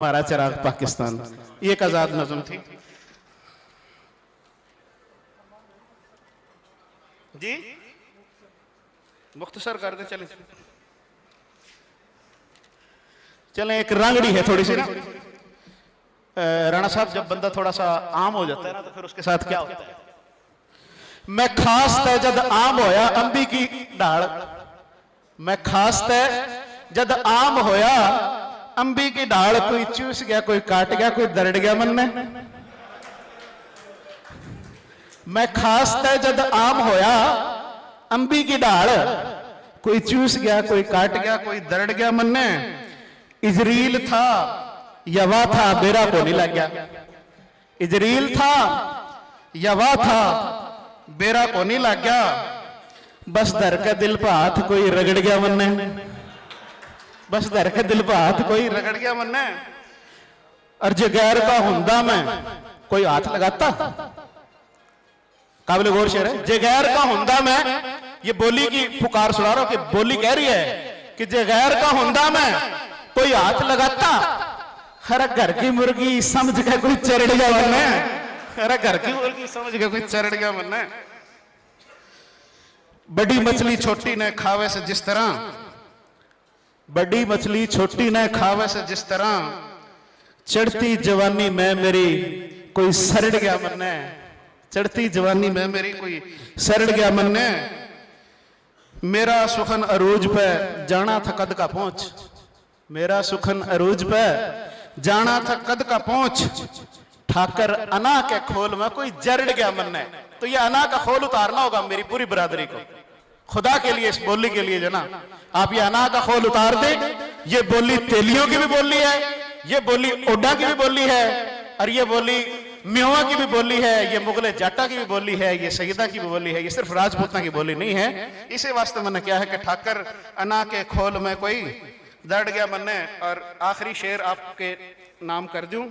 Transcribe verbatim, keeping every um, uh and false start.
हमारा चिराग पाकिस्तान, ये एक आजाद नज़म थी जी। मुख्तसर कर दे, चलें। चलें, एक रांगड़ी है थोड़ी सी ना। अ, राणा साहब, जब बंदा थोड़ा सा आम हो जाता है ना, तो फिर उसके साथ क्या होता है? मैं खास तै जद आम होया अंबी की ढाल, मैं खास तै जद आम होया अंबी की ढाल, कोई चूस गया, कोई काट गया, कोई दरड़ गया मन्ने। मैं खास तै जद आम होया अंबी की ढाल, कोई चूस गया, कोई काट गया, कोई दरड़ गया मन्ने। इजरील था, यवा था, बेरा को नहीं लग गया। इजरील था, यवा था, बेरा को नहीं लग गया। बस धर के दिल पे हाथ कोई रगड़ गया मन्ने। बस धर के दिल पे हाथ कोई रगड़ गया मन्ने। और जे गैर का हुंदा मैं, कोई हाथ लगाता? काबिल गौर शेर है। जे गैर का हुंदा मैं, ये बोली की पुकार सुना रहा हूं कि बोली कह रही है कि जे गैर का हुंदा मैं, कोई हाथ लगाता? अरे घर की मुर्गी समझ के कोई चरड़ गया मन्ने। अरे घर की मुर्गी समझ के कोई चरड़ गया मन्ने। बड़ी मछली छोटी ने खावे से जिस तरह, बड़ी मछली छोटी ने खावे से जिस तरह, चढ़ती जवानी में मेरी कोई सरड़ गया मन्ने। चढ़ती जवानी में मेरी कोई सरड़ गया मन्ने। मेरा सुखन अरूज पे जाना था कद का पहुंच, मेरा सुखन अरूज पे जाना था कद का पहुंच। ठाकर अना के खोल में कोई जरड़ गया मन्ने। तो ये अना का खोल उतारना होगा मेरी पूरी बिरादरी को। खुदा के लिए, इस बोली के लिए जो ना, आप ये अना का खोल उतार दें। ये बोली तेलियों की भी बोली है, ये बोली ओडा की भी बोली है, और ये बोली मेवा की भी बोली है, ये मुगले जाटा की भी बोली है, ये सैदा की भी बोली है, ये सिर्फ राजपूतां की बोली नहीं है। इसी वास्ते मैंने कहा है कि ठाकर अना के खोल में कोई दरड़ गया मन्ने। और आखिरी शेर आपके नाम कर दूं।